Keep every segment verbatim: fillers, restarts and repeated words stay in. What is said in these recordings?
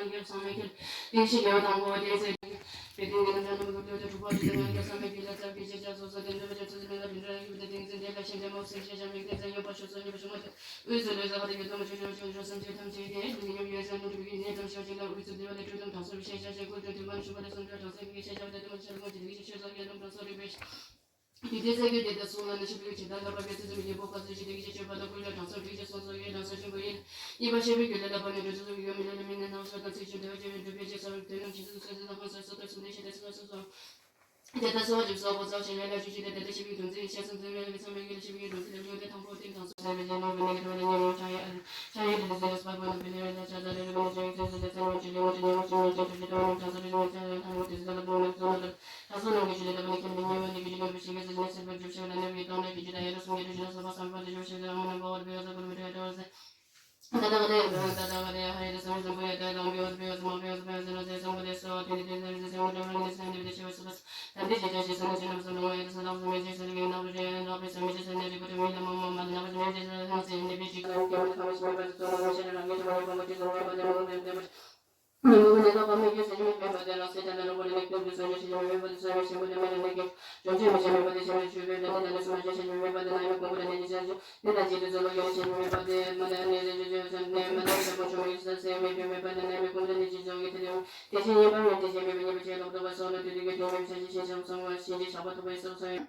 རྣམས་སྐྱབས་སངས་མི་འཁྱོལ། དེ་བཞིན་རྒྱལ་བ་དང་འཁོར་བ་དེའི་ཚེ། དེ་ལྟར་ཉན་རང་རྣམས་ཀྱི་སྐུ་དྲུག་པ་དྲུག་ཏུ་ཡང་སྐྱབས་སངས་མི་འཁྱོལ་ལ་ཚར་གྱི་ཤེས་བྱ་སོ་སོ་དེ་འདྲ་བ་ཅན་ཚུལ་ཚུལ་མེད་ལ་བིན་དྲ་ཡི་བུ་དེ་ཏིང་འཛིན་དེ་ལ་ཤེས་བྱ་མོ་སེམས་ཤེས་བྱ་མིག་ལྡན་ཚེ་ཡོད་པ་ཤོ་སོ་ཉོན་པ་ཤོ་མོ་དེ། དབུས་སུ་ལུས་ས་ཁ་དེ་ཡོད་དམ་ཆོས་ཆོས་ཆོས་ཆོས་སེམས་ཅན་ཐམས་ཅད་དེ་ལུས་ཉམས་ཡོད་ས་ནུ་གྲུབ་ཀྱི་ནད་ཐམས་ཅད་ཅིག་ལ་དབུས་སུ་བདེ་བ་ལས་གྲོལ་དམ་དྲང་སྲོང་བའི་ཤེས་བྱ་ཅན་ཀུན་དུ་དུས་མ་ནུ་ཤོ་བ་ལ་སོང་གྲོལ་དྲང་སྲོང་གི་ཤེས་བྱ་བ་དེ་དུ་མ་ཤ་ལ་མོ་ཅི་དུ་ཀྱི་ཤེས་ཆོས་ཚོགས་ཀྱི་དམ་དྲང་སྲོང་རིག་པའི། དེ་དེ་ས་གི་དེ་དེ་སོང་ལ་ནི་ཤི་བའི་ཇི་ལྟར་ལ་བབ་པའི་ཚེ་ཚེ་མི་རྒྱལ་པོ་བཀའ་སྩལ་ཞིང་དེ་གི་ཆེ་ཆོས་པ་ལ་ཀུན་ལ་དྲང་སྲོང་རིག་ཅེས་གསུངས་སོ། ཡི་དྲང་སྲོང་ཆེན་པོ་ཡིན། གཉིས་པ་ཤེས་པའི་རྒྱུད་ལས་ལ་བབ་ནས་འགྲོ་ཚུལ་ཡོད་མི་ལ་ལ་མི་ནི་ནང་སོ་དང་ཚིག་ཆེན་དེ་བ་ཅེས་པའི་འགྲུབ་པའི་རྗེས་སོ་དོན་རྣམས་ཆེན་ཚུལ་སོ་སོ་དང་ཧང་སོ་སོ་ལྟར་གསུངས་ཏེ་ཤེས་དེ་སོ་སོ་སོ། དེ་ལྟར་གསོལ་བ་འདེབས་སོ། གོ་ཚ་ཞེས་པའི་ལ་ཆུ་ཆུ་དེ་དེ་ལྟར་ཤེས་པའི་འདུ་འཛི་ཤེས་སོ་འཛིན་པའི་ལ་ཚང་མའི་རྒྱུད་ལ་ཤེས་པའི་འདུ་འཛི་ལ་ཆུ་དེ་དང་པོ་སྟེང་དང་སོ་སོ་ལ་ལས་ནོར་བུ་ནི་གི་ཐོག་ལ་ཉེ་རུ་ཕྱག་ཡ་ཕྱག་ཡ་དེ་དེ་ཟེར་སྤར་བ་ན་བི་ལེ་ལ་ཆ་ཟ་རེ་རེ་བ་ནི་ཅང་ཡི་ཚེ་སོ་དེ་ཚང་མའི་རྒྱུད་ལ་ངོ་དེ་ཉེ་རུ་ཆུ་ནི་ཅང་དུ་ཞེ་དྲག་ནི་དྲང་སོ་རེ་ཞེས་ཚེ་ལ་ཐང་ངོ་དེ་ཟེར་ལ་བུ་ནི་གསོ་ན་ལ། ད་གཟོད་ནམ་གྱི་ཞི་ལི་ལ་བ་ནི་ཁྱིམ་ནི་ཉེ་བ་ནི་གི་ཞི་ལི་བུ་ཞིག་གི་ཟིན་ནས་སེར་པོར་འཇུག་ཤེས་ལ་ནི་བའི་སྟོང་ལ་གི་ཞི་ད་ཡ་རུ་སུང་གི་རུ་ཞི་ལ་སོ་པ་སམ་པ་ལ་འཇུག་ཤེས་ལ་མ་ནི་བ་བར་བའི་ས་གུར་མི་ཏྲ་ཏྲ་ཟེར། ད་ད་ག་རེ་ད་ད་ག་རེ་ཧ་ཡ་ད་སམ་བུ་ཡ་ད་དང་བའི་བ་ཟི་མ་བའི་བ་ཟི་བ་ཟི་ན་ཟེར་སམ་བུ་དེ་སོ་དེ་ནི་དེ་ཟེར་ཟེར་སམ་བུ་དེ་བ་ནི་སེམས་ནི་བི་དེ་ཤེས་བ་སོ་པ་ད་འདི་ཞི་ད་ཞི་ས་ནི་ཞི་ན་སོ་ནོ་ཡ་ད་ས་ད་སམ་བི་ཞི་ས་ནི་གི་ན་བ་རེ་ན་བ་སམ་བི་ཞི་ས་ནི་རི་བ་ཏྲ་མི་ལ་མ་མ་མ་ན་བ་སམ་བི་ཞི་ས་ནི་ཟེར་ནི་བི་ཅི་ག་ནི་ག་མ་ཁ་མ་ཤི་མི་བ་ཟི་སོ་ནོ་མི་ཤ་ར་རང་གི་ཐོག་ནི་བ་མ་ཅི་སོ་ནོ་བ་ཟི་མ་ཟི་བ་ཟི་མ། ཉོན་མོངས་པ་ནི་ལོག་པ་མི་སྐྱེ་ཟེར་མི་མེད་པ་དེ་རང་སེམས་ཅན་ལ་ནོར་བུ་ལ་ནི་ཀུན་ཏུ་བཟོད་ཉེར་ཞི་ཉོན་མེད་པ་དེ་བཟོད་ཉེར་ཞི་མོ་དེ་མེད་ལ་ནི་ཀུན་བྱང་ཆུབ་ཉེར་ཞི་མེད་པ་དེ་ཞི་མོ་ཆུ་བེ་ལ་ནི་ལ་ནི་སུ་མ་ཞི་ཞི་ཉོན་མེད་པ་དེ་ན་མི་ཀུན་པུ་ལ་ནི་ཉི་ཤ་ཞི་ནི་ལ་ཇི་དུ་བཟོད་པ་ཉེར་ཞི་ཉོན་མེད་པ་དེ་མ་ལ་ནི་རེ་ཇི་ཇི་ནི་མ་ལ་ནི་ཀུན་ཆུ་མི་ཡི་ས་སེ་མི་ཞི་མེད་པ་དེ་ན་མི་ཀུན་པུ་ལ་ནི་ཇི་བཟོད་ཀྱི་དེ་ལ་དེ་ཞི་ཉེར་པ་མེད་དེ་ཞི་མེད་པ་ཉེར་པ་ཆེ་ལོག་ཏུ་བ་སོགས་ལ་དུས་དུས་ཀྱི་དུས་མེད་ཤ་ཞི་ཞི་ཞི་བ་སོང་བ་ཞི་ཞི་ཞག་པ་ཐུབ་པ་ཡི་སོགས་སོ་ཡོད།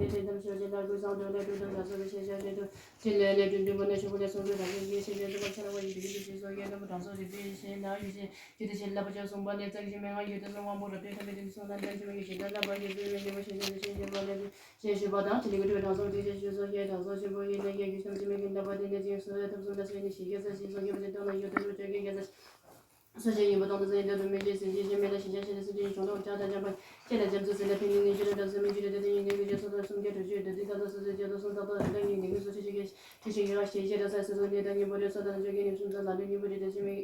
ནས་དེ་ཙམ་ཞོག་ཅེས་ལ་ཀུན་བཟང་དོན་ལས་གྲུབ་དང་གྲགས་སོགས་ཀྱི་ཤེས་བྱ་ཆེད་དུ། ཕྲིན་ལས་ལས་གྲུབ་འབྲིང་པོ་ནས་ཆོས་སྐུ་ལས་གསུང་སྒྲོས་དང་ཆོས་ཀྱི་ཤེས་བྱ་ཐུབ་པ་ཆ་ལ་བ་ཡི་དུས་ཀྱི་ཞེས་སོགས་ཡོད་དམ་པ་གྲངས་སོགས་རིག་པའི་ཤེས་ན་ཡུལ་ཤེས་ཇི་ལྟ་བྱེད་བསླབ་པ་བཅུ་གསུངས་པ་ནས་རྩ་བཞི་མན་ངག་ཡོད་དོ་གསུངས་དབང་པོ་རབ་ཏུ་ཐོབ་པའི་དོན་གསུངས་ལ་འདམ་ཞིག་མ་ཡིན་ཞེས་བསླབ་པ་ཡོད་ཚུལ་མི་དགེ་བ་ཤེས་བྱ་དུ་ཤེས་བྱ་བ་ལས་ཞེས་ཞུས་པ་དང་དེ་ལས་ཀྱི་སྤྲོས་པའི་གྲངས་སོགས་རིག་ཤེས་ཆོས་སོགས་ཤེས་གྲངས་སོགས་ཆེན་པོ་ཡིན་ན་ཡང་རྒྱུ་ཐམས་ཅད་མེད་ཀྱི་བསླབ་པ་དེ་ནས་ཅི་ཡང་གསུང་ཡང་ཐབས་གསུམ་ལ་སོགས་ནས་ཞིག་རྒྱལ་ས་ཞེས་སོགས་ཡོད་པ་དེ་དག་ལ་ཡོད་དོ་ཆོས་ཀྱི་རྒྱལ་ས། སོ་སྐྱེ་ཡིན་པ་དང་དུ་ཟིན་ཡིན་དོན་དུ་མི་བྱེད་ཟིན་བྱེད་ཅེས་མེད་ལ་ཞེས་བྱ་ཞེས་ལ་སེམས་ཅན་གྱི་གཞོགས་འདོགས་བྱ་དང་འཇམ་པ་ཁྱེད་ལ་འཇམ་རྩུབ་ཟིན་ལ་ཕན་ནི་ནི་ཤེས་རབ་དང་སེམས་མི་བྱེད་དེ་དེ་ཡིན་དོན་གྱི་རྒྱལ་སོ་དང་གསུམ་ཀྱང་གྲུབ་ཆོད་དུ་དེ་ལྟ་དང་སོ་སོའི་རྒྱལ་དུ་སོང་ལྟ་དང་རིན་ཐང་གཉིས་ནི་གི་སོ་སྐྱེ་ཆོས་ཀྱི་ཁྲིད་ཤིང་ཡོད་ཞེས་བྱེད་དང་ས་སོ་སོ་ནི་དང་གཉེན་པོ་རེ་སོ་དང་ཆོས་ཀྱི་ནི་གསུམ་ཚང་ལ་ལུས་གཉིས་པོ་རེ་དང་ཆོས་མི་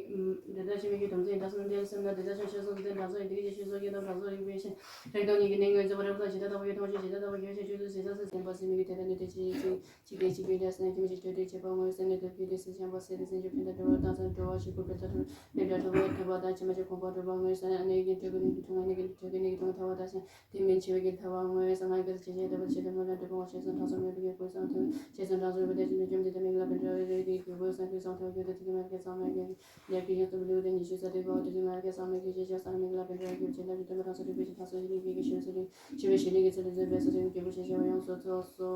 དེ་དག་ཆོས་མི་གི་དམ་ཚིག་ཡིན་དང་སོང་དེ་སེམས་ན་དེ་དག་ཆོས་ཤེས་སོང་དེ་དག་ཆོས་ཡིན་དེ་གི་ཆོས་ཤེས་སོ་སྐྱེ་དང་དག་སོ་རིག་པའི་ཤེས་རིག་སྟོང་ཉིད་ཀྱི་ནི་ངོས་འཛིན་པ་རེ་བ་དང་ཇི་ལྟ་ལྟ་བུ་ཡོད་མཐོང་ཆོས་ཇི་ལྟ་ལྟ་བུ་ཡོད་ཤེས་ཆོས་དུ་ཟེར་ས་སེམས་པ་སེམས་མི་གི་དེ་ལྟ་ནི་དེ་ཅི་ཡིན་ཅིང་། ཅི་སྐད་ཅི་སྐད་འདྲ་སེམས་ཁྱིམ་གྱི་སྤྲོས་བྲལ་བྱེད་པ་ངོས་སེམས་ནི་དུ་ཕྱི་དེ་སེམས་ཤེས་པ་སེམས་དེ་སེམས་ཀྱི་ཕན་བཏགས་གྲོལ་བ་དང་སེམས་གྲོལ་བ་ཞིག་པུ་བེ་ཐ་ཐུ་མེ་བྲལ་ཐུ་བ་ཐུ་བ་དང་ཕྱི་མ་ཕྱི་ཁོང་པ་གྲོལ་བ་ངོས་སེམས་ཨ་ནི་གི་འདྲ་གི་ནི་ཐུ་ང་ནི་གི་འདྲ་གི་ནི་གི་ཐུ་ཐ་བ་དང་སེམས་དེ་མིན་ཆེ་བའི་གི་ཐ་བ་ངོས་སེམས་ང་གི་ཆེ་ཆེ་འདྲ་བ་ཆེ་དུ་མ་ལ་འདྲ་བ་ཆེ་སོང་དྲང་སོང་མེད་པའི་གི་ཀུན་བཟང་དུ་ཆེ་སོང་དྲང་སོང་བའི་དེ་ཆེ་སོང་བཅོམ་ལྡན་འདས་མིག་ལ་བེ་འདྲ་བའི་རེ་གི་གི་ཀུན་བཟང་ཀུན་བཟང་ཐུ་བ་ཡོད་དུ་ཐུ་གི་མ་གི་ཚང་མ་གི་ལེགས་ཀྱི་ཡོངས་སུ་བསླུ་བའི་ཉི་ཤུ་རྩ་དྲུག་པ་དེ་ཚོ་མ་གི་ཚང་མ་གི་ཆེ་ཆེ་ཚང་མ་མིག་ལ་བེ་འདྲ་བའི་གི་ཆེ་ལ་གི་དུ་མ་དྲང་སོང་རིག་པའི་ཆེ་དྲང་སོང་ཡིན་གི་གི་ཤེས་སོ་རིག་ཆེ་བའི་ཞི་ལི་གི་ཚུལ་དུ་འཛིན་པའི་སོ་སོའི་སྐྱེས་བུ་ཞེས་བྱ་བ་ཡོངས་སུ་རྫོགས་སོ།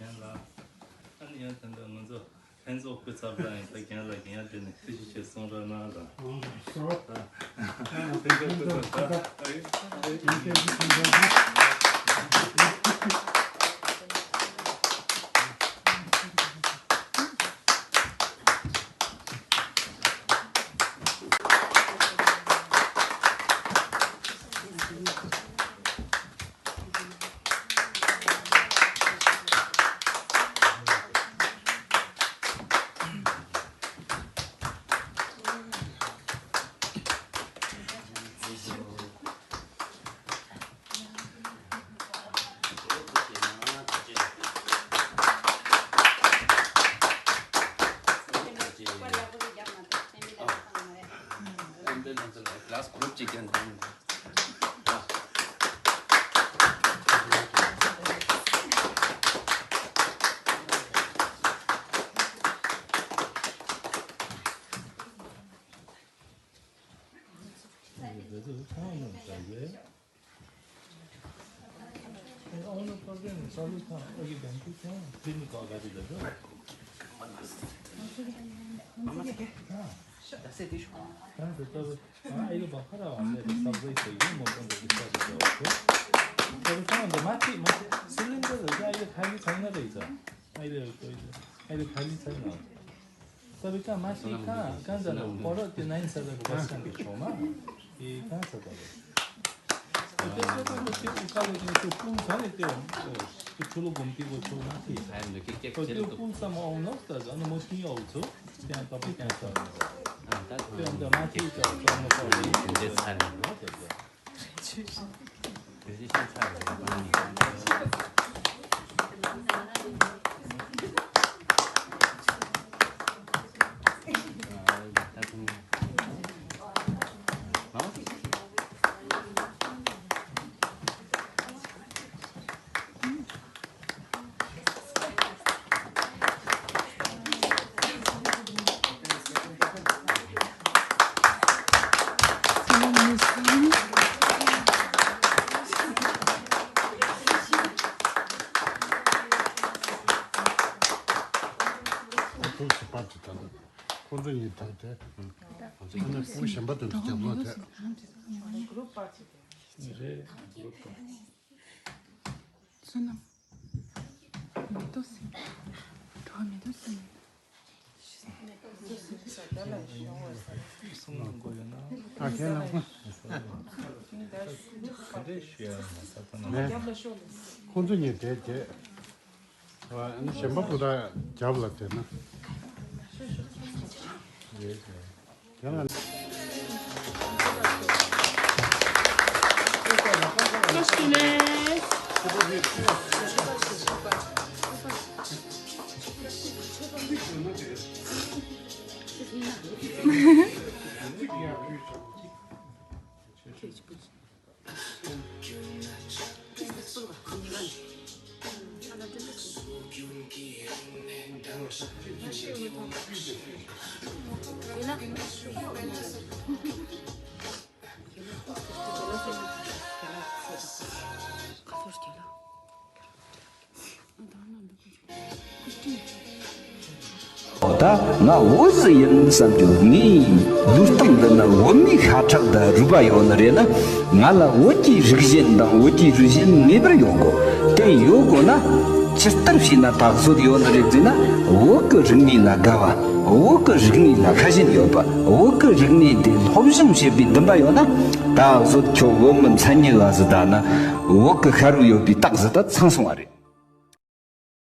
ཡང་ལ། ཨ་ནི་ཡང་དེ་འདྲ་ང་ཚོ། ལྷན་ཚོགས་སྐུ་ཚབ་དང་ཡིན་ད་རྒན་ལགས་ཀྱིས་ཡང་དེ་ནས་ཐུགས་རྗེ་ཆེ་གསུང་རོགས་གནང་དང་། ཨོ་སོ། ད་ལྷན་ཚོགས་སྐུ་ཚབ་ད་ཨ་ཡོད་ཨ་ཡོད། ལ་ཀླཱས་གུ་རུབ་ཅིག་ཀྱང་དང་། ས་བི་ཀ་མ་ཤི་ཁ་ཁ་ཚང་ན་རེད་ས། ཨ་ཡེ་ཁ་ལི་ཚང་ན། ས་བི་ཀ་མ་ཤི་ཁ་ཁ་ཚང་ན་ཁོ་རོ་ཏི་ནན་ས་བི་ཀ་སང་གི་ཆོ་མ་ཨེ་ཁ་ས་བི་ཀ་རེད། ཏེ་ཏེ་ཏེ་ཏེ་ཏེ་ཁ་ལོ་ཏེ་ཏེ་ཕུང་ས་ནེ་ཏེ་ཏེ་ཆུ་ལོ་གོམ་ཏེ་གོ་ཆོ་མ་ཏེ་ཏེ་ཕུང་ས་མ་ཨོ་ནོ་ཏ་ཟ་ནོ་མོ་ཏི་ཡོ་ཚོ་ཏེ་ཏ་པ་ཏེ་ས་ཏེ་ཏ་མ་ཏེ་ཏ་ཏ་མོ་ཁ་ལོ་ཏེ་ཏེ་ས་ནེ་ནོ་ཏེ་ཏེ། ཁོང་ཚོ་གཉིས་དག་དེ། ཨ་ནི་ཕྲུ་གུ་གཞན་པ་དེ་ཚོ་རྒྱབ་ལོག་དེ། བསོད་ནམས། མེ་ཏོག་སེ། གྲོགས་མེ་ཏོག་སེ། ཨ་ཁྱེད་ལ། ཁོང་ཚོ་གཉིས་དེ་དེ། ཨ་ནི་གཞན་པ་པོ་ད་རྒྱབ་ལ་དེ་ན། དེ་ན། ད་ང་བོད་ཟིག་ཡིན་བསམ་རྒྱུ། ངའི་ལུས་སྟེང་འདི་ན་བོད་མིའི་ཤ་ཁྲག་དང་རུས་པ་ཡོད་ནི་རེད་ན། ང་ལ་བོད་ཀྱི་རིག་གཞུང་དང་བོད་ཀྱི་རུས་ཆེན་ངེས་པར་ཡོད་དགོས། དེ་ཡོད་དགོས་ན་ཇི་ལྟར་བྱས་ན་དག་བཟོ་ཡོད་ནི་རེད་ཟེར་ན། བོད་ཀྱི་རིག་གནས་ལ་དགའ་བ། བོད་ཀྱི་རིག་གནས་ལ་ཤ་ཞེན་ཡོད་པ། བོད་ཀྱི་རིག་གནས་དེ་སློབ་སྦྱོང་བྱེད་པའི་འདུན་པ་ཡོད་ན། དག་བཟོ་ཁྱོད་བོད་མི་མཚན་ཉིད་ལ་ཟིག་ད་ན། བོད་ཀྱི་ཤ་རུས་ཡོད་པའི་རྟགས་ཟིག་ད་ཚང་སོང་བ་རེད།